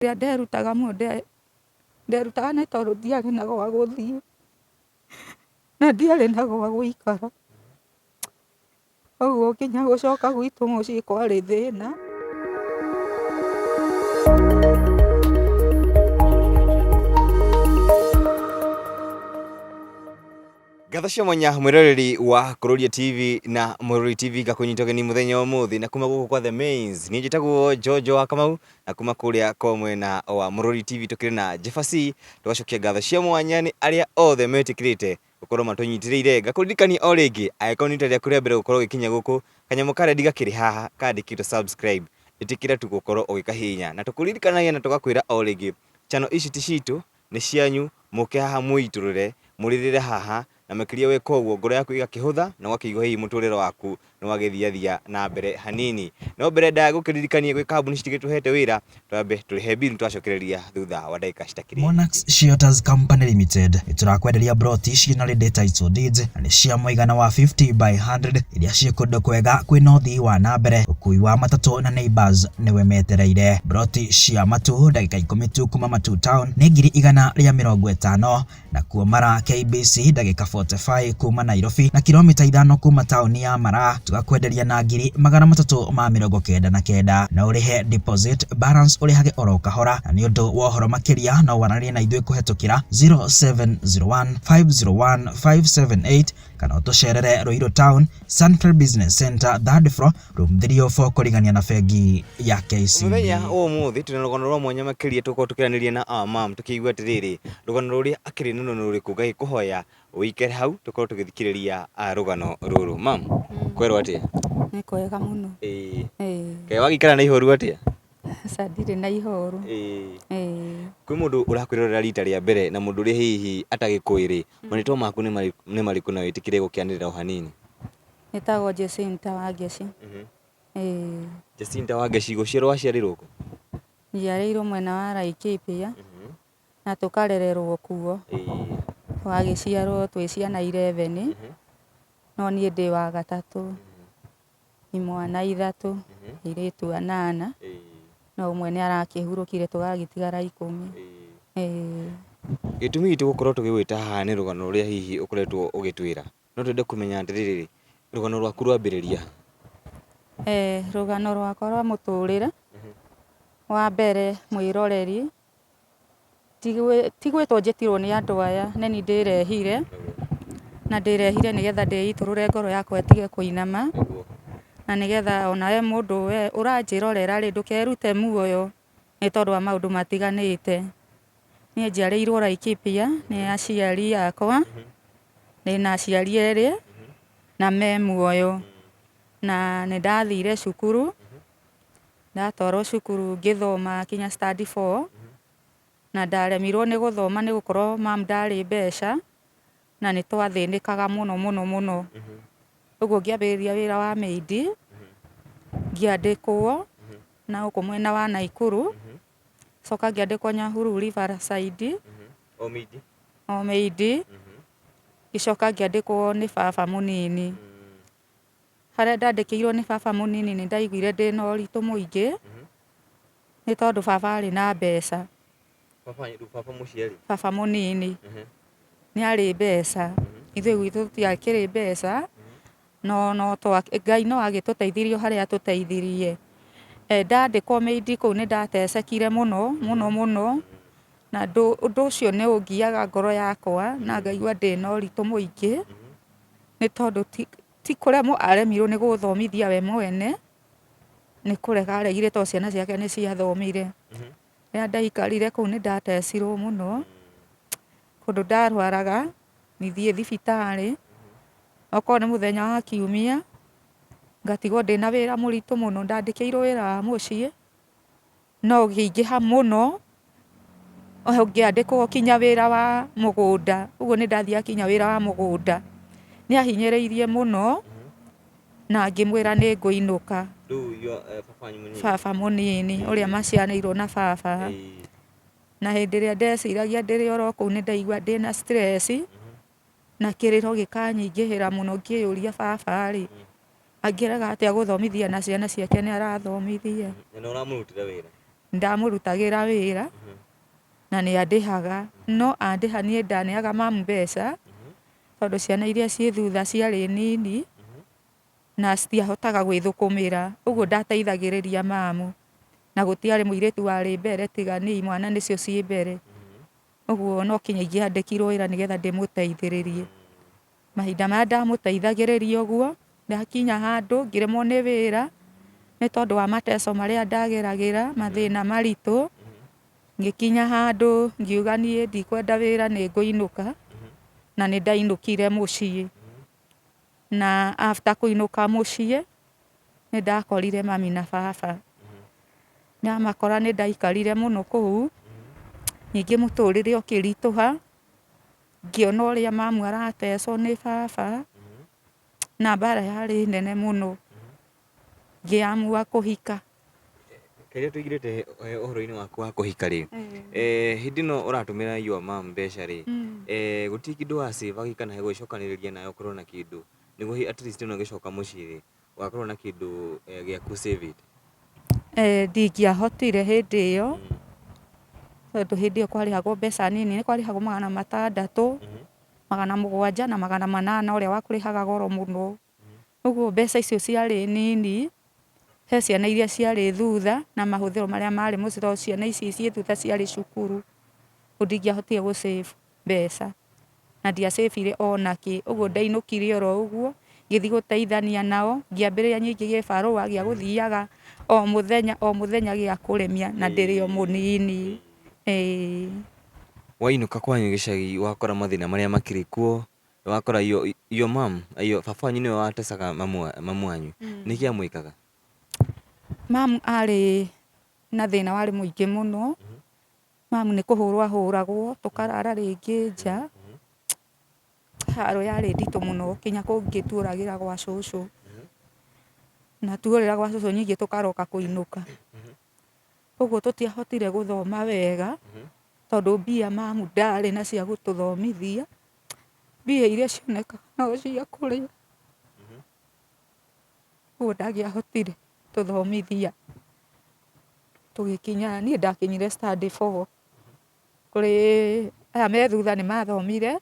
Rĩrĩa nderutaga mũno nderutaga nĩ tondũ ndiarĩ na gwa gũthiĩ, na ndiarĩ na gwa gũikara. Ũguo nginya gũcoka gwitũ mũciĩ kwarĩ thĩna. Ngatho cia mwanya mwiroreri wa Kururia TV na Mururi TV ngakũnyita ũgeni mũthenya wa ũmũthĩ na kuma gũkũ kwa The Mains. Niĩ njĩtagwo Jojo wa Kamau na kuma kũrĩa kwa mwena wa Mururi TV tũkĩrĩ na Jefasi. Tũgacokia ngatho cia mwanya nĩ arĩa othe metĩkĩrĩte gũkorwo matũnyitĩrĩire. Ngakũririkania o rĩngĩ angĩkorwo nĩ rita rĩaku rĩa mbere gũkorwo ũgĩkinya gũkũ, kanyamũ ka rendi gakĩrĩ haha kandĩkĩtwo subscribe, ĩtĩkĩra tu gũkorwo ũgĩkahihinya. Na tũkũririkanagia na tũgakwĩra o rĩngĩ channel ici ti citũ, nĩ cianyu, mũke haha mwĩitũrũre, mũrĩrĩre haha, na makĩria weka ũguo ngoro yaku ĩgakĩhũtha na ũgakĩigua hihi mũtũrĩre waku nĩ wagĩthiathia na mbere hanini. No mbere ndagũkĩririkania gwĩ kambuni citigĩtũhete wĩra, twambe tũrĩhe bill twacokereria thutha wa ndagĩka citakĩrĩ. Monarchs Shelters Company Limited nĩtũrakwenderia broti ciĩna ready title deeds na nĩ cia mũigana wa 50 by 100 iria ciĩ kũndũ kwega kwĩna ũthii wa na mbere, ũkui wa matatũ na neighbours nĩwe metereire. Broti cia Matu ndagĩka ikũmi tu kuma Matu town nĩ 150,000 nakuo Mara KBC ndagĩka 45 kuma Nairobi na kilomita ithano kuma taũni ya Mara tũgakwenderia na 399,000. No ũrĩhe deposit balance ũrĩhage oro kahora na nĩ ũndũ wa ũhoro makĩria no waranĩrie na ithuĩ kũhetũkĩra 0701 501 578 kana ũtũcerere Ruiru Town, Sunfair Business Center, third floor, room 304 kũrigania na bengi ya KCB. Mũthenya wa ũmũthĩ twĩna rũgano rwa mwanya makĩria tũkorwo tũkĩaranĩria na our mom tũkĩigua atĩrĩrĩ rũgano rũrĩa akĩrĩ naruo nĩ rũrĩkũ ngagĩkũhoya ũikare hau tũkorwo tũgĩthikĩrĩria rũgano rũrũ. Mam, kwerwo atĩa? Nĩ kwega mũno. Ĩĩ. Ĩĩ. Kaĩ wagĩikara na ihoru atĩa? Aca ndirĩ na ihoru. Ĩĩ. Ĩĩ. Kwĩ mũndũ ũrakwĩrorera rita rĩa mbere na mũndũ ũrĩa hihi atagĩkũĩ rĩ, marĩtwa maku nĩ marĩkũ na wĩtĩkĩre gũkĩanĩrĩra o hanini? Njĩtagwo Jacinta Wangeci. Ĩĩ. Jacinta Wangeci gũciarwo waciarĩirwo kũ? Njiarĩirwo mwena wa Laikipia na tũkarererwo kuo. Twagĩciarwo twĩ ciana 11 no niĩ ndĩ wa gatatũ. Imwana ithatũ, airĩtu anana, no ũmwe nĩ arakĩhurũkire tũgagĩtigara 10. Ĩĩ. Gĩtũmi gitũ gũkorwo tũgĩgwĩta haha nĩ rũgano rũrĩa hihi ũkoretwo ũgĩtwĩra. No twende kũmenya atĩrĩrĩ, rũgano rwaku rwambĩrĩria ha? Rũgano rwakwa rwa mũtũrĩre, wa mbere mwĩroreri, ti gwĩtwo njĩtirwo nĩ andũ aya, nĩ niĩ ndĩrehire, na ndĩrehire nĩgetha ndĩitũrũre ngoro yakwa ĩtige kũinama, na nĩgetha onawe mũndũ we ũranjĩrorera rĩ, ndũkerute muoyo nĩ tondũ wa maũndũ matiganĩte. Niĩ njiarĩirwo Laikipia nĩ aciari akwa, ndĩna aciari erĩ na me muoyo, na nĩ ndathire cukuru. Ndatwarwo cukuru ngĩthoma nginya stand four, na ndaremirwo nĩ gũthoma nĩ gũkorwo mum ndarĩ mbeca, na nĩ twathĩnĩkaga mũno mũno mũno. Ũguo ngĩambĩrĩria wĩra wa maid, ngĩandĩkwo na gũkũ mwena wa Naikuru, ngĩcoka ngĩandĩkwo Nyahururu Riverside. O maid. Ngĩcoka ngĩandĩkwo nĩ baba mũnini. Harĩa ndandĩkĩirwo nĩ baba mũnini nĩ ndaiguire ndĩna ũritũ mũingĩ, nĩ tondũ baba arĩ na mbeca. Baba mũnini nĩ arĩ mbeca, ithuĩ gwitũ tũtiakĩrĩ mbeca, no Ngai no agĩtũteithirie o harĩa atũteithirie. Ndandĩkwo maid kũu nĩ ndatecekire mũno mũno mũno, na ũndũ ũcio nĩ ũngiaga ngoro yakwa na ngaigua ndĩna ũritũ mũingĩ, nĩ tondũ ti kũremwo aremirwo nĩ gũthomithia we mwene, nĩ kũrega aregire tondũ ciana ciake nĩ ciathomire. Rĩrĩa ndaikarire kũu nĩ ndatecirwo mũno, kũndũ ndarwaraga thiĩ thibitarĩ, okorwo nĩ mũthenya wa kiumia, ngatigwo ndĩna wĩra mũritũ mũno, ndandĩkĩirwo wĩra wa mũciĩ. No ũkĩingĩha mũno, ũngĩandĩkwo kinya wĩra wa mũgũnda, ũguo nĩ ndathiaga kinya wĩra wa mũgũnda. Nĩ ahinyĩrĩirie mũno, na ngĩmwĩra nĩ ngũinũka. Baba mũnini ũrĩa maciaranĩirwo na baba. Na hĩndĩ ĩrĩa ndeciragia ndĩrĩ oro kũu nĩ ndaigua ndĩna stress, na kĩrĩro gĩkanyingĩhĩra mũno ngĩyũria baba rĩ, angĩrega atĩa gũthomithia na ciana ciake nĩ arathomithia. Na nĩ ũramũrutĩra wĩra? Nĩndamũrutagĩra wĩra na nĩ andĩhaga, no andĩha niĩ ndaneaga mamu mbeca tondũ ciana iria ciĩ thutha ciarĩ nini na citiahotaga gwĩthũkũmĩra, ũguo ndateithagĩrĩria mamu na gũtiarĩ mũirĩtu warĩ mbere tiga niĩ imwana nĩcio ciĩ mbere, ũguo no kinya ingĩandĩkirwo wĩra nĩgetha ndĩmũteithĩrĩrie. Mahinda marĩa ndamũteithagĩrĩria ũguo, ndakinya handũ ngĩremwo nĩ wĩra, nĩ tondũ wa mateso marĩa ndageragĩra, mathĩna maritũ, ngĩkinya handũ ngiuga niĩ ndikwenda wĩra nĩ ngũinũka, na nĩ ndainũkire mũciĩ. Na after kũinũka mũciĩ, nĩ ndakorire mami na baba. Ndamakora nĩ ndaikarire mũno kũu, ningĩ mũtũrĩre ũkĩritũha. Ngĩona ũrĩa mamu aratecwo nĩ baba, na mbara yarĩ nene mũno, ngĩamua kũhika. Rĩrĩa tũingĩrĩte ũhoro-inĩ waku wa kũhika rĩ, hĩndĩ ĩno ũratũmĩra your mum mbeca rĩ, gũtirĩ kĩndũ wa save kana gũgĩcokanĩrĩria nawe ũkorwo na kĩndũ, nĩguo at least ona ũgĩcoka mũciĩ rĩ, ũgakorwo na kĩndũ gĩaku save ĩte? Ndingĩahotire hĩndĩ ĩyo, tondũ hĩndĩ ĩyo kwarĩhagwo mbeca nini, nĩ kwarĩhagwo 600, 700 na 800 ũrĩa wakũrĩhaga goro mũno. Ũguo mbeca icio ciarĩ nini, he ciana iria ciarĩ thutha na mahũthĩro marĩa marĩ mũciĩ tondũ ciana ici ciĩ thutha ciarĩ cukuru, ũguo ndingĩahotire gũ save mbeca na ndia save ire ona kĩ, ũguo ndainũkire oro ũguo, ngĩthiĩ gũteithania nao, ngĩambĩrĩria ningĩ gĩbarũa gĩa gũthiaga o mũthenya o mũthenya gĩa kũrĩmia na ndĩrĩ o mũnini, ĩĩ. Wainũka kwanyu gĩcagi wakora mathĩna marĩa makĩrĩ kuo, wakora your mum, baba wanyu nĩwe watecaga mamu wanyu, nĩkĩ amwĩkaga? Mamu arĩ na thĩna warĩ mũingĩ mũno, mamu nĩ kũhũrwo ahũragwo, tũkarara rĩngĩ nja, haro yarĩ nditũ mũno nginya kũngĩ tuoragĩra gwa cũcũ, na tuorĩra gwa cũcũ ningĩ tũkaroka kũinũka. Ũguo tũtiahotire gũthoma wega, tondũ mbia mamu ndarĩ na cia gũtũthomithia, mbia iria cionekaga no cia kũrĩa. Ũguo ndangĩahotire gũtũthomithia. Tũgĩkinya, niĩ ndakinyire standard four, kũrĩ aya me thutha nĩ mathomire,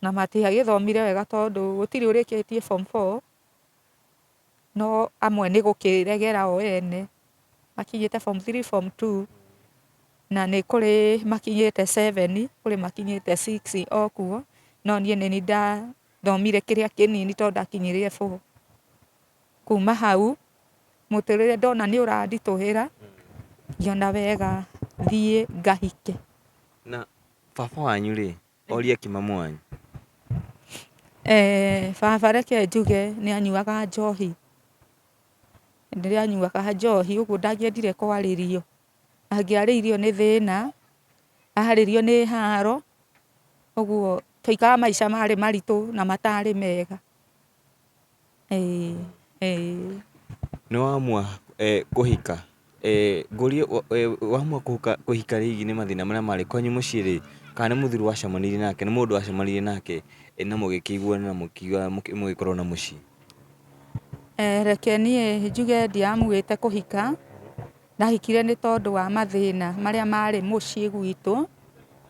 na matiagĩthomire wega tondũ gũtirĩ ũrĩkĩtie form four, no amwe nĩ gũkĩregera o ene, makinyĩte form three, form two, na nĩ kũrĩ makinyĩte seven, kũrĩ makinyĩte six o kuo, no niĩ nĩ niĩ ndathomire kĩrĩa kĩnini tondũ ndakinyirie four. Kuma hau, mũtũrĩre ndona nĩ ũranditũhĩra, ngĩona wega thiĩ ngahike. Na baba wanyu rĩ, oria kĩ mamu wanyu? Baba reke njuge nĩ anyuaga njohi, rĩrĩa anyuaga njohi ũguo ndangĩendire kwarĩrio, angĩarĩirio nĩ thĩna, arĩrio nĩ haro, ũguo twaikaraga maica marĩ maritũ na matarĩ mega. Ĩĩ ĩĩ. Nĩ wamua kũhika, ngũrie wamua kũhika hihi nĩ mathĩna marĩa marĩ kwanyu mũciĩ rĩ, kana nĩ mũthuri wacemanirie nake, nĩ mũndũ wacemanirie nake na mũgĩkĩiguana na mũkiuga mũgĩkorwo na mũciĩ? Reke niĩ njuge ndiamuĩte kũhika, ndahikire nĩ tondũ wa mathĩna marĩa marĩ mũciĩ gwitũ,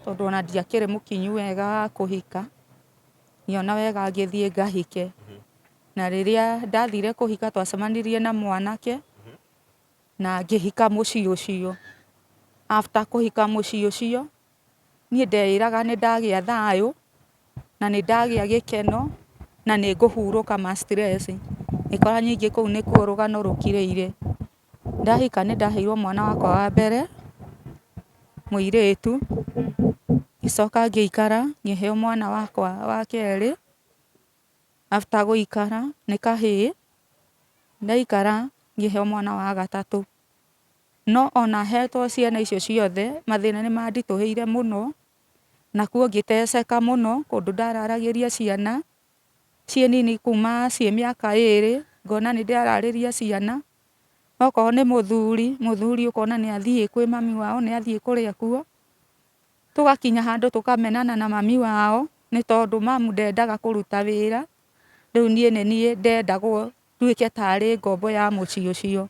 tondũ ona ndiakĩrĩ mũkinyu wega wa kũhika. Ngĩona wega ngĩthiĩ ngahike. Na rĩrĩa ndathire kũhika twacemanirie na mwanake na ngĩhika mũciĩ ũcio. After kũhika mũciĩ ũcio, niĩ ndeĩraga nĩ ndagĩa thayũ na nĩ ndagĩa gĩkeno na nĩ ngũhurũka ma stress. Ngĩkora ningĩ kũu nĩkuo rũgano rũkirĩire. Ndahika nĩ ndaheirwo mwana wakwa wa mbere, mũirĩtu, ngĩcoka ngĩikara ngĩheo mwana wakwa wa kerĩ, after gũikara nĩ kahĩĩ, ndaikara ngĩheo mwana wa gatatũ. No ona hetwo ciana icio ciothe, mathĩna nĩ manditũhĩire mũno, nakuo ngĩteceka mũno kũndũ ndararagĩria ciana, ciĩ nini kuma ciĩ mĩaka ĩrĩ, ngona nĩ ndĩrararĩria ciana, okorwo nĩ mũthuri, mũthuri ũkona nĩ athiĩ kwĩ mami wao, nĩ athiĩ kũrĩa kuo, tũgakinya handũ tũkamenana na mami wao, nĩ tondũ mamu ndendaga kũruta wĩra, rĩu niĩ nĩ niĩ ndendagwo nduĩke tarĩ ngombo ya mũciĩ ũcio.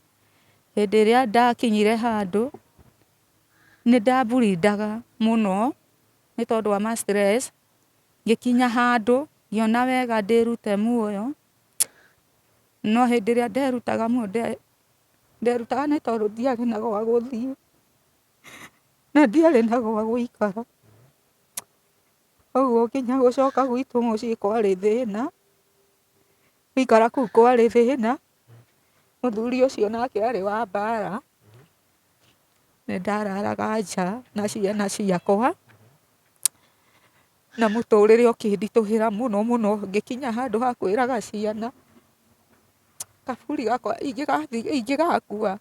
Hĩndĩ ĩrĩa ndakinyire handũ, nĩ ndamburindaga mũno nĩ tondũ wa ma stress, ngĩkinya handũ ngĩona wega ndĩrute muoyo, no hĩndĩ ĩrĩa nderutaga muoyo nderutaga nĩ tondũ ndiarĩ na gwa gũthiĩ, na ndiarĩ na gwa gũikara. Ũguo nginya gũcoka gwitũ mũciĩ kwarĩ thĩna, gũikara kũu kwarĩ thĩna, mũthuri ũcio nake arĩ wa mbara, nĩ ndararaga nja na ciana ciakwa, na mũtũrĩre ũkĩnditũhĩra mũno mũno, ngĩkinya handũ ha kwĩraga ciana, kaburi gakwa ingĩgakua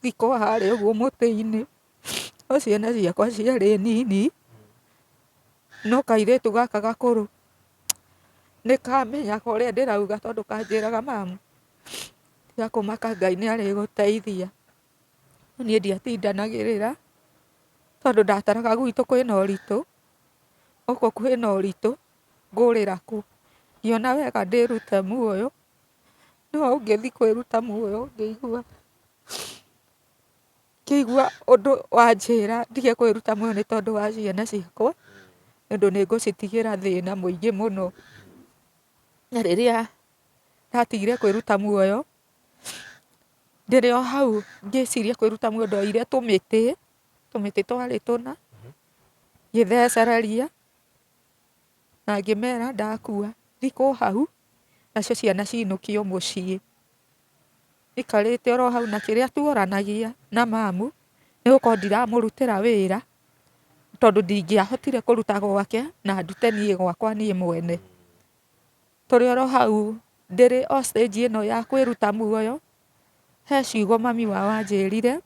thikwo harĩa ũguo mũtĩ-inĩ, no ciana ciakwa ciarĩ nini, no kairĩtu gaka gakũrũ nĩ kamenyaga ũrĩa ndĩrauga tondũ kanjĩraga mamu tiga kũmaka Ngai nĩ arĩgũteithia. No niĩ ndiatindanagĩrĩra tondũ ndataraga gwitũ kwĩna ũritũ, gũkũ kwĩna ũritũ, ngũrĩra kũ? Ngĩona wega ndĩrute muoyo, no ngĩthiĩ kwĩruta muoyo ngĩigua Ngĩigua ũndũ wanjĩra ndige kwĩruta muoyo nĩ tondũ wa ciana ciakwa, nĩ ũndũ nĩ ngũcitigĩra thĩna mũingĩ mũno. Na rĩrĩa ndatigire kwĩruta muoyo, ndĩrĩ o hau ngĩciria kwĩruta muoyo ndoire tũmĩtĩ, tũmĩtĩ twarĩ tũna, ngĩthecereria na ngĩmera ndakua thikwo hau, nacio ciana cinũkio mũciĩ. Njikarĩte oro hau na kĩrĩa tuoranagia na mamu nĩ gũkorwo ndiramũrutĩra wĩra tondũ ndingĩahotire kũruta gwake na ndute niĩ gwakwa niĩ mwene. Tũrĩ oro hau ndĩrĩ o stage ĩno ya kwĩruta muoyo, he ciugo mami wao anjĩrire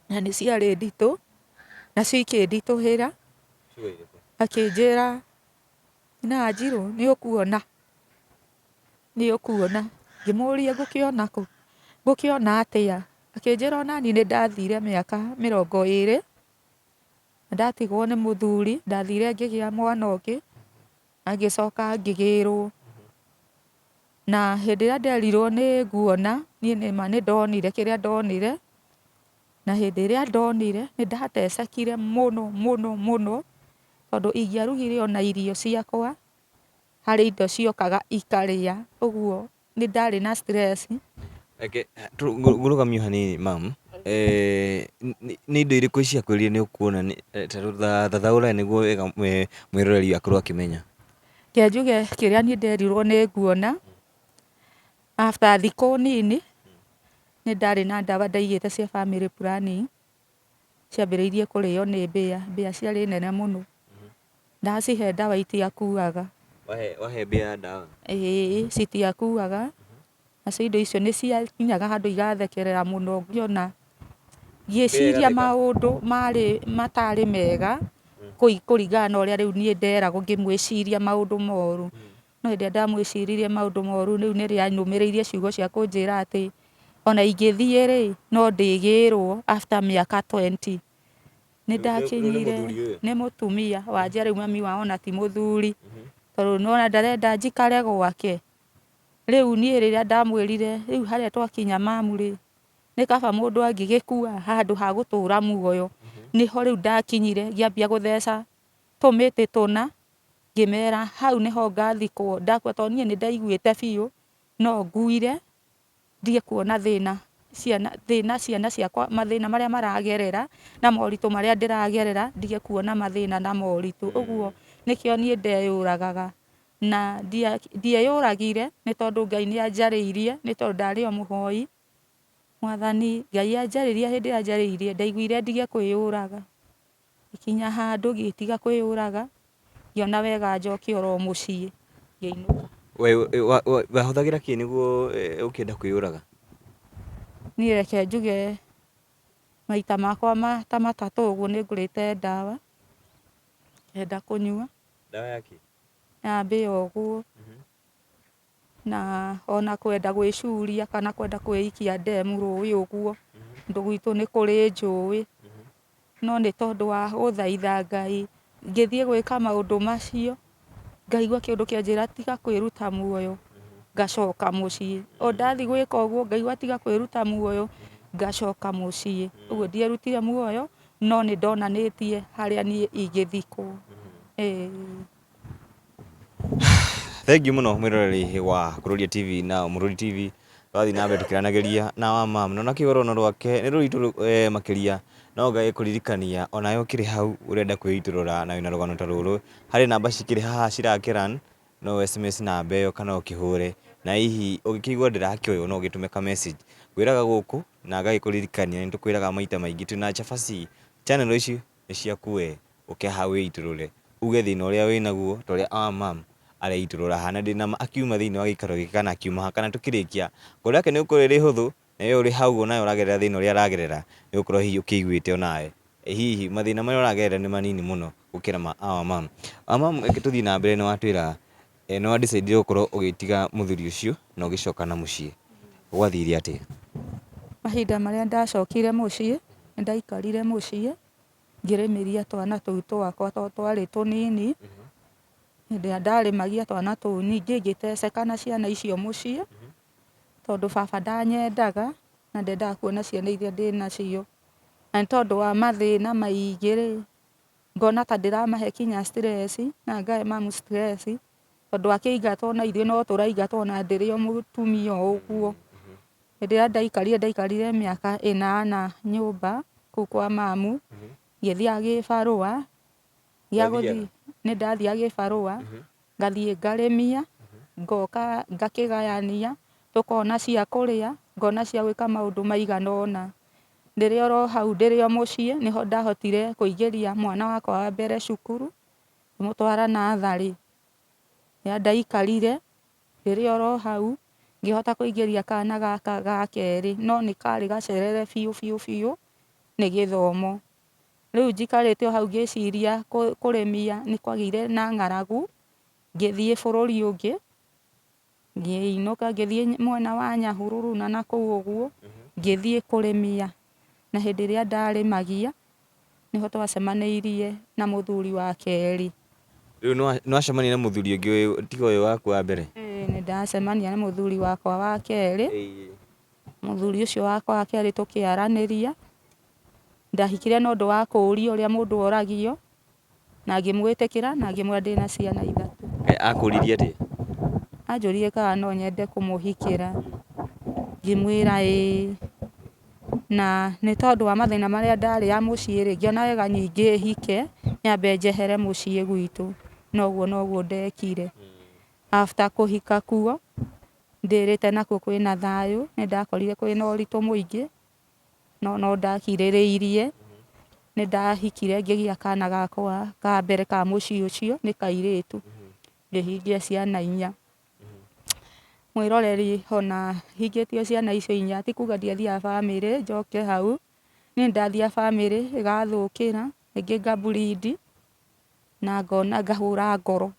na nĩ ciarĩ nditũ, nacio ikĩnditũhĩra, akĩnjĩra na Wanjirũ nĩ ũkuona. Nĩ ũkuona. Ngĩmũria ngũkĩona kũ? Ngũkĩona atĩa? Akĩnjĩra onaniĩ nĩ ndathire mĩaka 20 na ndatigwo nĩ mũthuri, ndathire ngĩgĩa mwana ũngĩ na ngĩcoka ngĩgĩrwo. Na hĩndĩ ĩrĩa nderirwo nĩ nguona, niĩ nĩma nĩ ndonire kĩrĩa ndonire, na hĩndĩ ĩrĩa ndonire nĩ ndatecekire mũno mũno mũno, tondũ ingĩarugire ona irio ciakwa harĩ indo ciokaga ikarĩa, ũguo nĩ ndarĩ na stress. Reke ngũrũgamie hanini ma'am, nĩ indo irĩkũ ciakwĩrire nĩ ũkuona ta thathaũra nĩguo wega mwĩroreri akorwo akĩmenya. Reke njuge kĩrĩa niĩ nderirwo nĩ nguona, after thikũ nini, nĩ ndarĩ na ndawa ndaigĩte cia family planning, ciambĩrĩirie kũrĩo nĩ mbĩa, mbĩa ciarĩ nene mũno. Ndacihe ndawa itiakuaga. Wahe mbĩa ndawa? Ĩĩ citiakuaga, nacio indo icio nĩ ciakinyaga handũ igathekerera mũno ngĩona, ngĩciria maũndũ marĩ matarĩ mega kũringana na ũrĩa rĩu niĩ nderagwo ngĩmwĩciria maũndũ moru. No hĩndĩ ĩrĩa ndamwĩciririe maũndũ moru rĩu nĩrĩo anyũmĩrĩirie ciugo cia kũnjĩra atĩ ona ingĩthiĩ rĩ, no ndĩgĩrwo after mĩaka 20. Nĩ ndakinyire, nĩ mũtumia wanjia rĩu mami wao ona ti mũthuri, tondũ nĩwona ndarenda njikare gwake. Rĩu niĩ rĩrĩa ndamwĩrire rĩu harĩa twakinya mamu rĩ, nĩ kaba mũndũ angĩgĩkua handũ ha gũtũra muoyo. Nĩho rĩu ndakinyire ngĩambia gũtheca tũmĩtĩ tũna, ngĩmera hau nĩho ngathikwo ndakua tondũ niĩ nĩ ndaiguĩte biũ no nguire ndige kuona thĩna ciana thĩna ciana ciakwa mathĩna marĩa maragerera na moritũ marĩa ndĩragerera ndige kuona mathĩna na moritũ. Ũguo nĩkĩo niĩ ndeyũragaga na ndieyũragire nĩ tondũ Ngai nĩ anjarĩirie nĩ tondũ ndarĩ o mũhoi. Mwathani Ngai anjarĩria hĩndĩ ĩrĩa anjarĩirie ndaiguire ndige kwĩyũraga. Ngĩkinya handũ ngĩtiga kwĩyũraga, ngĩona wega njoke oro mũciĩ, ngĩinũka. We wahũthagĩra kĩ nĩguo ũkĩenda kwĩyũraga? Niĩ reke njuge maita makwa ta matatũ ũguo nĩ ngũrĩte ndawa, ngenda kũnyua. Ndawa ya kĩ? Ya mbĩa ũguo. Na ona kwenda gwĩcuria kana kwenda kwĩikia ndemu rũĩ ũguo, tondũ gwitũ nĩ kũrĩ njũĩ, no nĩ tondũ wa gũthaitha Ngai, ngĩthiĩ gwĩka maũndũ macio, ngaigua kĩũndũ kĩanjĩra tiga kwĩruta muoyo, ngacoka mũciĩ. O ndathiĩ gwĩka ũguo ngaigua tiga kwĩruta muoyo, Ngacoka mũciĩ. Ũguo ndierutire muoyo, no nĩ ndonanĩtie harĩa niĩ ingĩthikwo. Ĩĩ. Thengiũ mũno mwĩroreri wa Kururia TV na Mũrũri TV. Tũrathiĩ na mbere tũkĩaranagĩria na wa mam na nakĩo rũgano rwake nĩ rũritũ makĩria no ngagĩkũririkania onawe ũkĩrĩ hau ũrenda kwĩitũrũra na wĩna rũgano ta rũrũ, harĩ namba cikĩrĩ haha cirakĩran no ũ SMS namba ĩyo kana ũkĩhũre na hihi ũngĩkĩigua ndĩrakĩoywo no ũgĩtũme ka message. Ngwĩraga gũkũ na ngagĩkũririkania nĩ tũkwĩraga maita maingĩ twĩna cabaci channel ici nĩ ciaku we ũke haha wĩitũrũre uge thĩna ũrĩa wĩnaguo ta ũrĩa our mum areitũrũra haha na ndĩna ma akiuma thĩinĩ wa gĩikaro gĩkĩ kana akiuma haha kana tũkĩrĩkia ngoro yake nĩ ĩgũkorwo ĩrĩ hũthũ na we ũrĩ hau onawe ũragerera thĩna ũrĩa aragerera nĩ ũgũkorwo hihi ũkĩiguĩte onawe hihi mathĩna marĩa ũragerera nĩ manini mũno gũkĩra ma our mum. Our mum reke tũthiĩ na mbere nĩ watwĩra nĩ wa decide gũkorwo ũgĩtiga mũthuri ũcio na ũgĩcoka na mũciĩ gwathire atĩa? Mahinda marĩa ndacokire mũciĩ, nĩ ndaikarire mũciĩ ngĩrĩmĩria twana tũu twakwa tondũ twarĩ tũnini. Hĩndĩ ĩrĩa ndarĩmagia twana tũu ningĩ ngĩteceka na ciana icio mũciĩ, tondũ baba ndanyendaga na ndendaga kuona ciana iria ndĩnacio. Na nĩ tondũ wa mathĩna maingĩ rĩ, ngona ta ndĩramahe kinya stress na ngahe mamu stress, tondũ akĩingatwo na ithuĩ no tũraingatwo na ndĩrĩ o mũtumia o ũguo. Hĩndĩ ĩrĩa ndaikarire ndaikarire mĩaka ĩnana nyũmba kũu kwa mamu, ngĩthiaga gĩbarũa gĩa gũthiĩ, nĩ ndathiaga gĩbarũa, ngathiĩ ngarĩmia, ngoka ngakĩgayania, tũkona cia kũrĩa, ngona cia gwĩka maũndũ maigana ũna. Ndĩrĩ oro hau ndĩrĩ o mũciĩ nĩho ndahotire kũingĩria mwana wakwa wa mbere cukuru, ngĩmũtwara natharĩ. Rĩrĩa ndaikarire ndĩrĩ oro hau ngĩhota kũingĩria kana gaka ga kerĩ, no nĩ karĩ gacerere biũ biũ biũ nĩ gĩthomo. Rĩu njikarĩte o hau ngĩciria kũrĩmia nĩ kwagĩire na ng'aragu, ngĩthiĩ bũrũri ũngĩ. Ngĩinũka ngĩthiĩ mwena wa Nyahururu na nakũu ũguo, ngĩthiĩ kũrĩmia. Na hĩndĩ ĩrĩa ndarĩmagia, nĩho twacemanĩirie na mũthuri wa kerĩ. Rĩu nĩwacemania na mũthuri ũngĩ tiga ũyũ waku wa mbere? Ĩĩ nĩndacemania na mũthuri wakwa wa kerĩ. Mũthuri ũcio wakwa wa kerĩ tũkĩaranĩria. Ndahikire na ũndũ wa kũũrio ũrĩa mũndũ oragio. Na ngĩmwĩtĩkĩra na ngĩmwĩra ndĩna ciana ithatũ. Akũririe atĩa? Anjũririe kana no nyende kũmũhikĩra, ngĩmwĩra ĩĩ. Na nĩ tondũ wa mathĩna marĩa ndarĩ ya mũciĩ rĩ, ngĩona wega ningĩ hike nyambe njehere mũciĩ gwitũ, na ũguo noguo ndekire. After kũhika kuo, ndĩrĩte nakuo kwĩna thayũ, nĩ ndakorire kwĩna ũritũ mũingĩ. No no ndakirĩrĩirie, nĩ ndahikire ngĩgĩa kana gakwa ka mbere ka mũciĩ ũcio, nĩ kairĩtu, ngĩhingia ciana inya. Mwĩroreri ona hingĩtie ciana icio inya ti kuga ndiathiaga bamĩrĩ njoke hau, niĩ nĩ ndathiaga bamĩrĩ ĩgathũkĩra, rĩngĩ nga bleed na ngona ngahũra ngoro.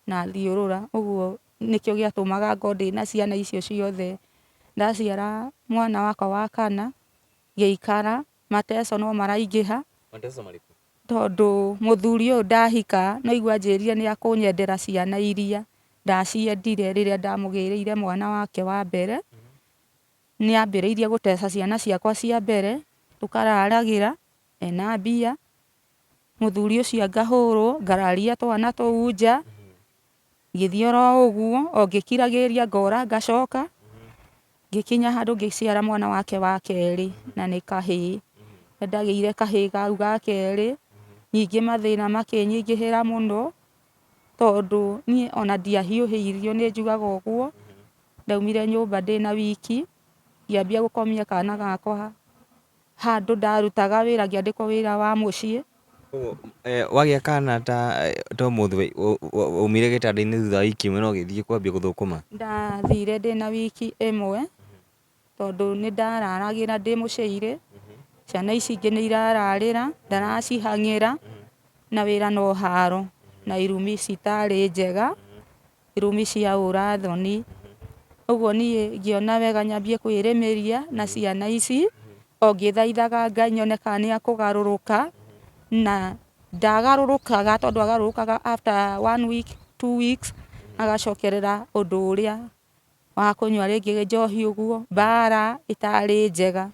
Na thiũrũra, ũguo nĩkĩo gĩatũmaga ngorwo ndĩna ciana icio ciothe. Ndaciara mwana wakwa wa kana, ngĩikara, mateso no maraingĩha. Mateso marĩkũ? Tondũ mũthuri ũyũ ndahika no aigua anjĩrire nĩ akũnyendera ciana iria ndaciendire rĩrĩa ndamũgĩrĩire mwana wake wa mbere. Nĩ ambĩrĩirie gũteca ciana ciakwa cia mbere, tũkararagĩra ena mbia. Mũthuri ũcio ngahũrwo, ngararia twana tũu nja, ngĩthiĩ oro ũguo, o ngĩkiragĩrĩria ngora ngacoka, ngĩkinya handũ ngĩciara mwana wake wa kerĩ na nĩ kahĩĩ. Nĩ ndagĩire kahĩĩ kau ga kerĩ, ningĩ mathĩna makĩnyingĩhĩra mũno, tondũ niĩ ona ndiahiũhĩirio nĩ njugaga ũguo, ndaumire nyũmba ndĩna wiki, ngĩambia gũkomia kana gakwa handũ ndarutaga wĩra ngĩandĩkwo wĩra wa mũciĩ. Koguo wagĩa kana ta ũmũthĩ waumire gĩtanda-inĩ thutha wa wiki ĩmwe na ũgĩthiĩ kwambia gũthũkũma? Ndathire ndĩna wiki ĩmwe tondũ nĩ ndararagĩra ndĩ mũciĩ, ciana ici ingĩ nĩ irararĩra, ndaracihang'ĩra na wĩra no haro na irumi citarĩ njega. Irumi cia ũra thoni. Ũguo niĩ ngĩona wega nyambie kwĩrĩmĩria na ciana ici, o ngĩthaithaga Ngai nyone kana nĩ ekũgarũrũka, na ndagarũrũkaga tondũ agarũrũkaga after one week, 2 weeks, agacokerera ũndũ ũrĩa wa kũnyua rĩngĩ njohi ũguo, mbara ĩtarĩ njega.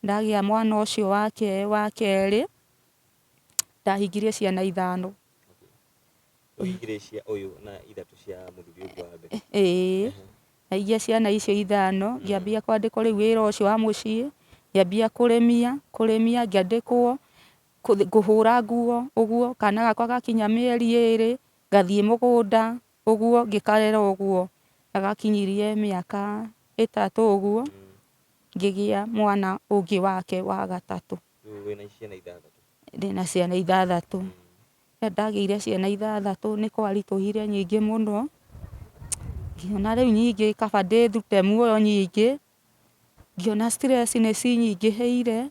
Ndagĩa mwana ũcio wake wa kerĩ, ndahingirie ciana ithano. Ũhingirie cia ũyũ na ithatũ cia mũthuri ũngĩ wa mbere. Ĩĩ, ndahingia ciana icio ithano, ngĩambia kwandĩkwo rĩu wĩra ũcio wa mũciĩ, ngĩambia kũrĩmia, kũrĩmia ngĩandĩkwo kũhũra nguo ũguo, kana gakwa gakinya mĩeri ĩrĩ, ngathiĩ mũgũnda ũguo, ngĩkarera ũguo. Gagakinyirie mĩaka 3 ũguo, ngĩgĩa mwana ũngĩ wake wa gatatũ. Rĩu wĩna ciana ithathatũ. Ndĩna ciana ithathatũ. Rĩrĩa ndagĩire ciana ithathatũ nĩ kwaritũhire nyingĩ mũno, ngĩona rĩu nyingĩ kaba ndĩrute muoyo nyingĩ, ngĩona stress nĩ cinyingĩhĩire,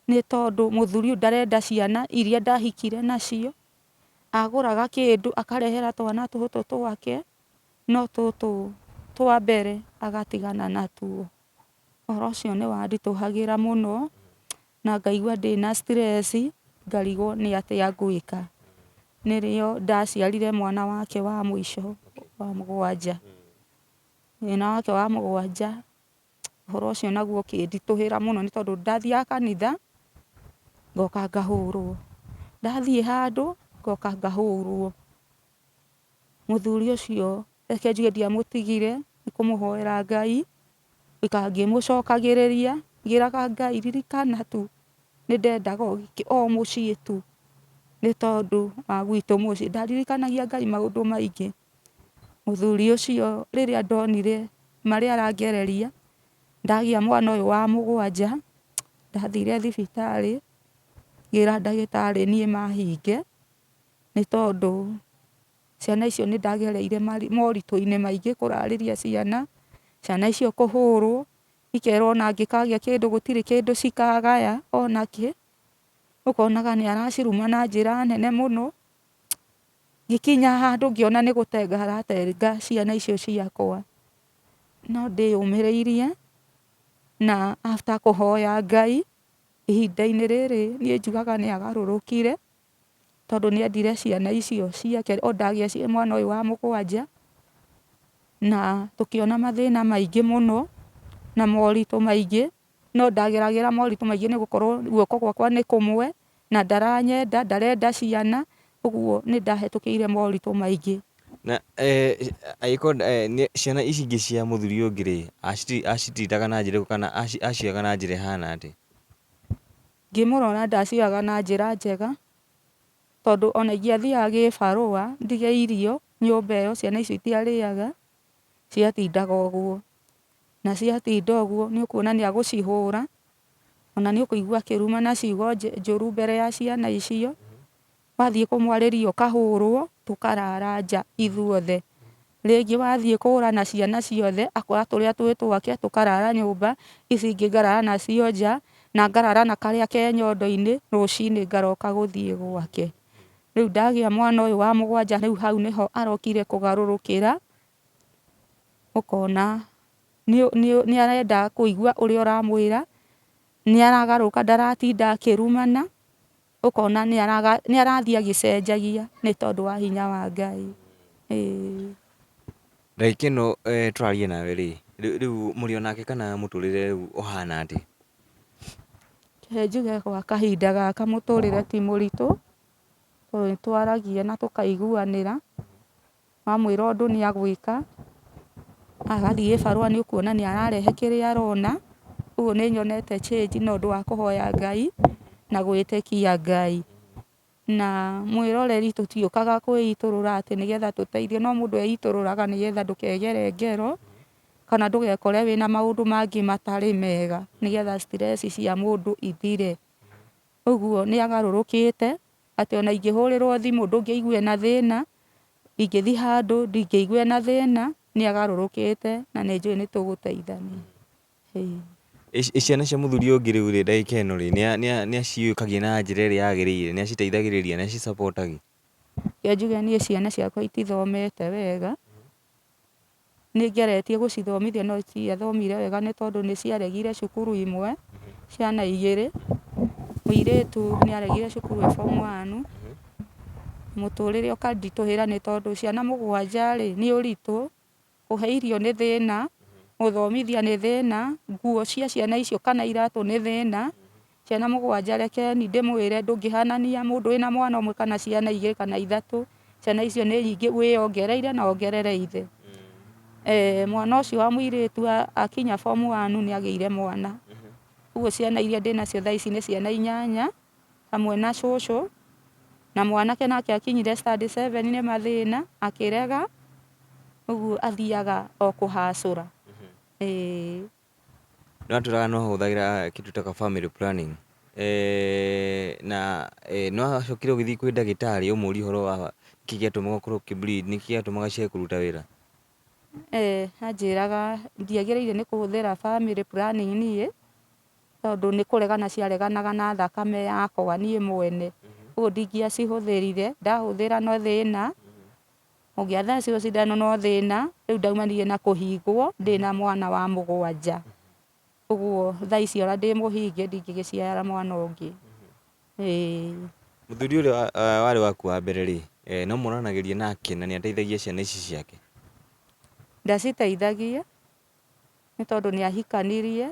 nĩ tondũ mũthuri ũyũ ndarenda ciana iria ndahikire nacio, agũraga kĩndũ akarehera twana tũtũ twake, no tũtũ twa mbere agatigana natuo. Ũhoro ũcio nĩ wanditũhagĩra mũno, na ngaigua ndĩna stress, ngarigwo nĩ atĩa ngwĩka. Nĩrĩo ndaciarire mwana wake wa mũico wa mũgwanja. Mwana wake wa mũgwanja, ũhoro ũcio naguo ũkĩnditũhĩra mũno nĩ tondũ ndathiaga kanitha, ngoka ngahũrwo, ndathiĩ handũ ngoka ngahũrwo. Mũthuri ũcio reke njuge ndiamũtigire, nĩ kũmũhoera Ngai, ngĩikara ngĩmũcokagĩrĩria, ngĩraga Ngai ririkana tu nĩ ndendaga o mũciĩ tu, nĩ tondũ wa gwitũ mũciĩ. Ndaririkanagia Ngai maũndũ maingĩ. Mũthuri ũcio rĩrĩa ndonire marĩa arangereria, ndagĩa mwana ũyũ wa mũgwanja, ndathire thibitarĩ, ngĩra ndagĩtarĩ niĩ mahinge, nĩ tondũ ciana icio nĩ ndagereire moritũ-inĩ maingĩ kũrarĩria ciana, ciana icio kũhũrwo, ikerwo ona angĩkagĩa kĩndũ gũtirĩ kĩndũ cikagaya ona kĩ, ũkonaga nĩ araciruma na njĩra nene mũno. Ngĩkinya handũ ngĩona nĩ gũtenga aratenga ciana icio ciakwa, no ndĩyũmĩrĩirie na after kũhoya Ngai, ihinda-inĩ rĩrĩ niĩ njugaga nĩ agarũrũkire, tondũ nĩ endire ciana icio ciake, o ndagĩa mwana ũyũ wa mũgwanja, na tũkĩona mathĩna maingĩ mũno, na moritũ maingĩ, no ndageragĩra moritũ maingĩ nĩ gũkorwo guoko gwakwa nĩ kũmwe, na ndaranyenda, ndarenda ciana, ũguo nĩ ndahĩtũkĩire moritũ maingĩ. Na angĩkorwo ciana ici ingĩ cia mũthuri ũyũ ũngĩ rĩ, acitiritaga na njĩra ĩrĩkũ kana acioyaga na njĩra ĩhana atĩa? Ngĩmũrora ndacioyaga na njĩra njega, tondũ ona ingĩathiaga gĩbarũa ndige irio nyũmba ĩyo, ciana icio itiarĩaga, ciatindaga ũguo. Na ciatinda ũguo nĩ ũkuona nĩ agũcihũra, ona nĩ ũkũigua akĩrumana ciugo njũru mbere ya ciana icio. Wathiĩ kũmwarĩria ũkahũrwo, tũkarara nja ithuothe. Rĩngĩ wathiĩ kũra na ciana ciothe, akoya tũrĩa twĩ twake tũkarara nyũmba, ici ingĩ ngarara nacio nja, na ngarara na karĩa ke nyondo-inĩ, rũcinĩ ngaroka gũthiĩ gwake. Rĩu ndagĩa mwana ũyũ wa mũgwanja rĩu hau nĩho arokire kũgarũrũkĩra, ũkona nĩ arenda kũigua ũrĩa ũramwĩra, nĩ aragarũrũka ndaratinda akĩrumana, ũkona nĩ arathiĩ agĩcenjagia nĩ tondũ wa hinya wa Ngai. Ĩĩ. Ndagĩka ĩno tũraria nawe rĩ, rĩu mũrĩ onake kana mũtũrĩre rĩu ũhana atĩa? Reke njuge gwa kahinda gaka mũtũrĩre ti mũritũ, tondũ nĩ twaragia na tũkaiguanĩra, wamwĩra ũndũ nĩ agwĩka, agathiĩ gĩbarũa nĩ ũkuona nĩ ararehe kĩrĩa arona, ũguo nĩ nyonete change na ũndũ wa kũhoya Ngai na gwĩtĩkia Ngai. Na mwĩroreri tũtiũkaga kwĩitũrũra atĩ nĩgetha tũteithio, no mũndũ eitũrũraga nĩgetha ndũkegere ngero, kana ndũgekore wĩna maũndũ mangĩ matarĩ mega, nĩgetha stress cia mũndũ ithire. Ũguo nĩ agarũrũkĩte, atĩ ona ingĩhũrĩrwo thimũ ndũngĩigua ena thĩna, ingĩthiĩ handũ ndingĩigua ena thĩna, nĩ agarũrũkĩte na nĩ njũĩ nĩ tũgũteithania. Ĩĩ. Ĩ ciana cia mũthuri ũyũ ũngĩ rĩu rĩ, ndagĩka ĩno rĩ, nĩ aciũkagia na njĩra ĩrĩa yagĩrĩire, nĩ aciteithagĩrĩria, nĩ acicapotagia? Reke njuge niĩ ciana ciakwa itithomete wega, nĩ ngeretie gũcithomithia no citiathomire wega nĩ tondũ nĩ ciaregire cukuru imwe, ciana igĩrĩ, mũirĩtu nĩ aregire cukuru e form one, mũtũrĩre ũkanditũhĩra nĩ tondũ ciana mũgwanja rĩ, nĩ ũritũ, kũhe irio nĩ thĩna. Gũthomithia nĩ thĩna, nguo cia ciana icio kana iratũ nĩ thĩna. Ciana mũgwanja rekeni ndĩmwĩre ndũngĩhanania mũndũ wĩna mwana ũmwe kana ciana igĩrĩ kana ithatũ. Ciana icio nĩ nyingĩ wĩyongereire na wongerere ithe. Mwana ũcio wa mũirĩtu akinya form one nĩ agĩire mwana. Ũguo ciana iria ndĩnacio thaa ici nĩ ciana inyanya hamwe na cũcũ. Na mwanake nake akinyire standard seven nĩ mathĩna akĩrega, ũguo athiaga o kũhacũra. Ĩĩ. Nĩ watwĩraga nĩ wahũthagĩra kĩndũ ta family planning na nĩ wacokire ũgĩthiĩ kwĩ ndagĩtarĩ ũmũrie ũhoro wa nĩkĩ gĩatũmaga ũkorwo ũkĩ bleed, nĩkĩ gĩatũmaga ciage kũruta wĩra? Ĩĩ anjĩraga ndiagĩrĩire nĩ kũhũthĩra family planning niĩ, tondũ nĩ kũregana ciareganaga na thakame yakwa niĩ mwene, ũguo ndingĩacihũthĩrire, ndahũthĩra no thĩna. Ũngĩathecirwo cindano no thĩna, rĩu ndaumanire na kũhingwo ndĩna mwana wa mũgwanja. Ũguo thaa ici ona ndĩ mũhinge ndingĩgĩciara mwana ũngĩ. Ĩĩ. Mũthuri ũrĩa warĩ waku wa mbere rĩ, no mũranagĩria nake na nĩ ateithagia ciana ici ciake? Ndaciteithagia nĩ tondũ nĩ ahikanirie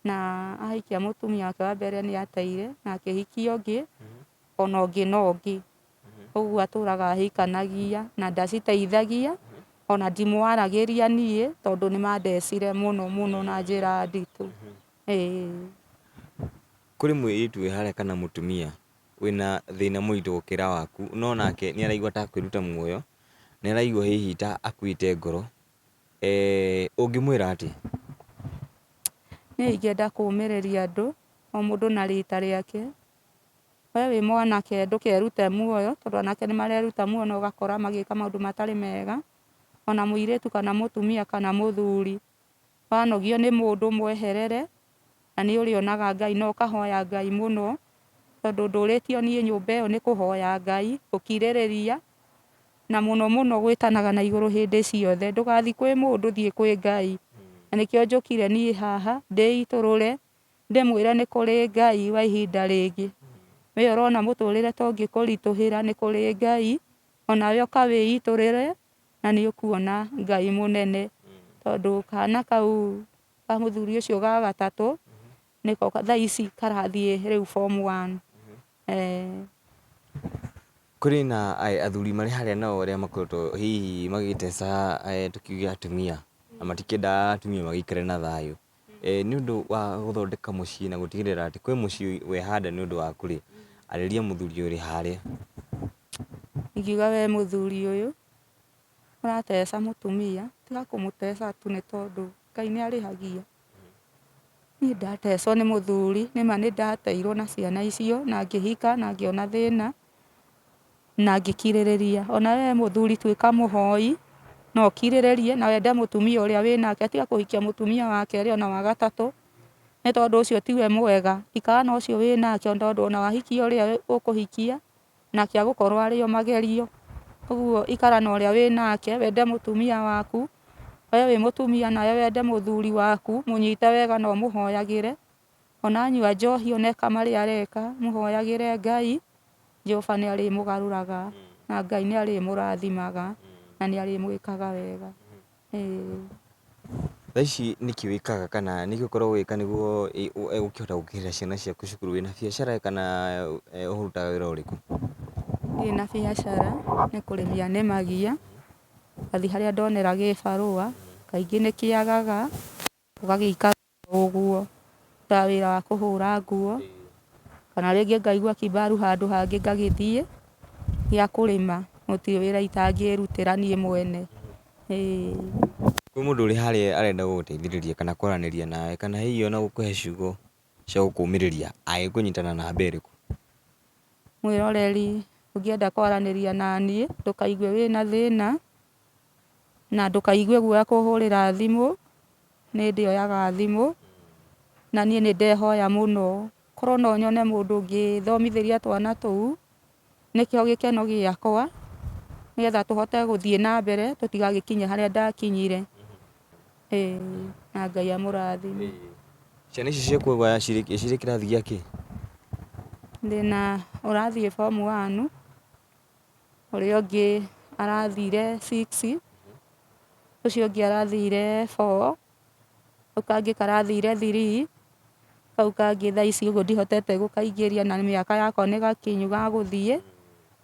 na ahikia mũtumia wake wa mbere nĩ ateire na akĩhikia ũngĩ, ona ũngĩ na ũngĩ. Ũguo atũraga ahikanagia na ndaciteithagia ona ndimwaragĩria niĩ tondũ nĩ mandecire mũno mũno na njĩra nditũ. Ĩĩ. Kũrĩ mũirĩtu wĩ harĩa kana mũtumia wĩna thĩna mũritũ gũkĩra waku no nake nĩ araigua ta akwĩruta muoyo, nĩ araigua hihi ta akuĩte ngoro, Ũngĩmwĩra atĩa? Niĩ ingĩenda kũũmĩrĩria andũ, o mũndũ na rita rĩake. We wĩ mwanake ndũkerute muoyo, tondũ anake nĩ mareruta muoyo na ũgakora magĩka maũndũ matarĩ mega. Ona mũirĩtu kana mũtumia kana mũthuri, wanogio nĩ mũndũ mweherere, na nĩ ũrĩonaga Ngai na ũkahoya Ngai mũno, tondũ ndũrĩtio niĩ nyũmba ĩyo nĩ kũhoya Ngai, gũkirĩrĩria. Na mũno mũno gwĩtanaga na igũrũ hĩndĩ ciothe, ndũgathiĩ kwĩ mũndũ thiĩ kwĩ Ngai. Na nĩkĩo njũkire niĩ haha ndĩitũrũre ndĩmwĩre nĩ kũrĩ Ngai wa ihinda rĩngĩ. We ũrona mũtũrĩre ta ũngĩkũritũhĩra nĩ kũrĩ Ngai, onawe ũka wĩitũrũre na nĩ ũkuona Ngai mũnene. Tondũ kana kau ka mũthuri ũcio ga gatatũ nĩko thaa ici karathiĩ rĩu form one. Kũrĩ na athuri marĩ harĩa nao arĩa makoretwo hihi magĩteca tũkiuge atumia, na matikĩendaga atumia magĩikare na thayũ. Nĩ ũndũ wa gũthondeka mũciĩ na gũtigĩrĩra atĩ kwĩ mũciĩ wehanda nĩ ũndũ waku rĩ, arĩria mũthuri ũrĩ harĩa. Ingiuga we mũthuri ũyũ ũrateca mũtumia, tiga kũmũteca tu nĩ tondũ Ngai nĩ arĩhagia. Niĩ ndatecwo nĩ mũthuri, nĩma nĩ ndateirwo na ciana icio, na ngĩhika na ngĩona thĩna, na ngĩkirĩrĩria. Ona we mũthuri tuĩka mũhoi, na ũkirĩrĩrie na wende mũtumia ũrĩa wĩnake, tiga kũhikia mũtumia wa kerĩ ona wa gatatũ, nĩ tondũ ũcio tiwe mwega. Ikara na ũcio wĩnake tondũ ona wahikia ũrĩa ũkũhikia, nake agũkorwo arĩ o magerio. Ũguo ikara na ũrĩa wĩ nake, wende mũtumia waku, we wĩ mũtumia nawe wende mũthuri waku, mũnyite wega na ũmũhoyagĩre. Ona anyua njohi ona eka marĩa areka, mũhoyagĩre Ngai, Jehova nĩ arĩmũgarũraga, na Ngai nĩ arĩmũrathimaga, na nĩ arĩmwĩkaga wega. Ĩĩ. Thaa ici nĩkĩ wĩkaga kana nĩkĩ ũkoragwo ũgĩka nĩguo ũkĩhota gũkĩrĩhĩra ciana ciaku cukuru? Wĩna biacara kana ũrutaga wĩra ũrĩkũ? Ndirĩ na biacara, nĩ kũrĩmia nĩmagia, ngathiĩ harĩa ndonera gĩbarũa, kaingĩ nĩ kĩagaga. Ũgagĩikara o ũguo, ndutaga wĩra wa kũhũra nguo, kana rĩngĩ ngaigua kibaru handũ hangĩ ngagĩthiĩ gĩa kũrĩma, gũtirĩ wĩra itangĩrutĩra niĩ mwene, ĩĩ. Kwĩ mũndũ ũrĩ harĩa arenda gũgũteithĩrĩria kana kwaranĩria nawe kana hihi ona gũkũhe ciugo cia gũkũmĩrĩria angĩkũnyita na namba ĩrĩkũ? Mwĩroreri ũngĩenda kwaranĩria naniĩ ndũkaigue wĩna thĩna, na ndũkaigue guoya kũhũrĩra thimũ, nĩ ndĩoyaga thimũ, na niĩ nĩ ndehoya mũno, korwo no nyone mũndũ ũngĩthomithĩria twana tũu, nĩkĩo gĩkeno gĩakwa, nĩgetha tũhote gũthiĩ na mbere tũtigagĩkinye harĩa ndakinyire, ĩĩ na Ngai amũrathime. Ciana ici ciaku cirĩ kĩrathi gĩa kĩ? Ndĩna ũrathiĩ form one, Ũrĩa ũngĩ arathire six, Ũcio ũngĩ arathire 4, kau kangĩ karathire 3, kau kangĩ thaa ici ũguo ndihotete gũkaingĩria na mĩaka yako nĩ gakinyu ga gũthiĩ,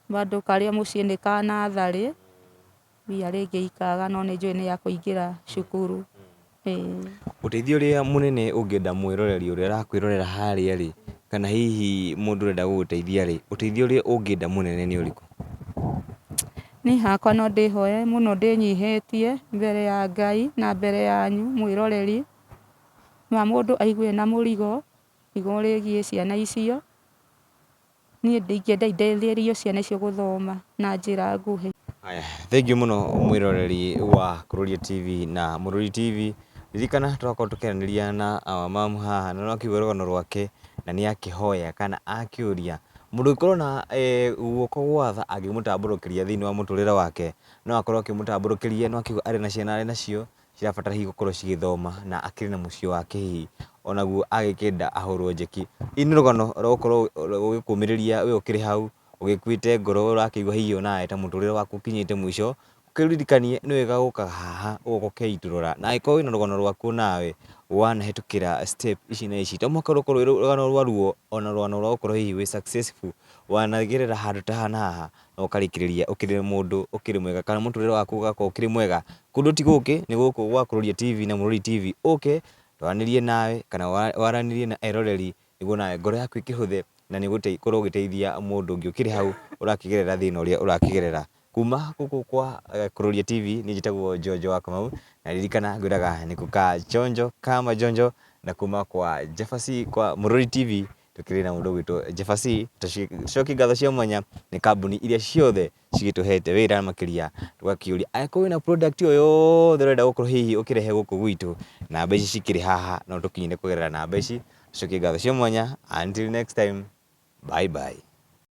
bado karĩ o mũciĩ nĩ ka natharĩ, mbia rĩngĩ ikaga no nĩ njũĩ nĩ ya kũingĩra cukuru. Ĩĩ. Ũteithio ũrĩa mũnene ũngĩenda mwĩroreri ũrĩa ũrakwĩrorera harĩa rĩ, kana hihi mũndũ ũrenda gũgũteithia rĩ, ũteithio ũrĩa ũngĩenda mũnene nĩ ũrĩkũ? Niĩ hakwa no ndĩhoe mũno ndĩnyihĩtie mbere ya Ngai na mbere yanyu mwĩroreri, ma mũndũ aigue ena mũrigo igũrũ rĩgiĩ ciana icio, niĩ ndingĩenda ndeithĩrĩrio ciana icio gũthoma na njĩra nguhĩ. Haya, thengiũ mũno mwĩroreri wa Kururia TV na Mũrũri TV. Ririkana tũrakorwo tũkĩaranĩria na our mum haha na nĩwakĩigua rũgano rwake na nĩakĩhoya kana akĩũria mũndũ ũngĩkorwo na guoko gwa tha angĩmũtambũrũkĩria thĩinĩ wa mũtũrĩre wake, no akorwo akĩmũtambũrũkĩria no akĩigua arĩ na ciana arĩ nacio cirabatara hihi gũkorwo cigĩthoma na akĩrĩ na mũciĩ wake hihi onaguo agĩkĩenda ahũrwo njeki. Hihi nĩ rũgano rwa gũkorwo rũgĩkũmĩrĩria we ũkĩrĩ hau ũgĩkuĩte ngoro ũrakĩigua hihi onawe ta mũtũrĩre waku ũkinyĩte mũico, ũkĩririkanie nĩ wega gũka haha ũgoka ũkeitũrũra na angĩkorwo wĩna rũgano rwaku onawe wanahĩtũkĩra step ici na ici, to mũhaka rũkorwo rwĩ rũgano rwa ruo ona rũgano rwa gũkorwo hihi wĩ successful, wanagerera handũ ta haha na haha na ũkarĩkĩrĩria ũkĩrĩ mũndũ ũkĩrĩ mwega kana mũtũrĩre waku ũgakorwo ũkĩrĩ mwega. Kũndũ ti gũkĩ nĩ gũkũ gwa Kururia TV na Mũrũri TV, ũke twaranĩrie nawe kana waranĩrie na eroreri nĩguo nawe ngoro yaku ĩkĩhũthe na nĩ ũgũkorwo ũgĩteithia mũndũ ũngĩ ũkĩrĩ hau ũrakĩgerera thĩna ũrĩa ũrakĩgerera. Kuma gũkũ kwa Kururia TV niĩ njĩtagwo Njonjo wa Kamau na ririkana ngwĩraga nĩ ka Chonjo kama Njonjo na kuma kwa Jefferson kwa Mũrũri TV tũkĩrĩ na mũndũ ũgwĩtwo Jefferson. Tũcokie ngatho cia mwanya nĩ kambuni iria ciothe cigĩtũhete wĩra makĩria tũgakĩũria angĩkorwo wĩna product o yothe ũrenda gũkorwo hihi ũkĩrehe gũkũ gwitũ, namba ici cikĩrĩ haha no tũkinyĩre kũgerera namba ici. Tũcokie ngatho cia mwanya until next time, bye bye.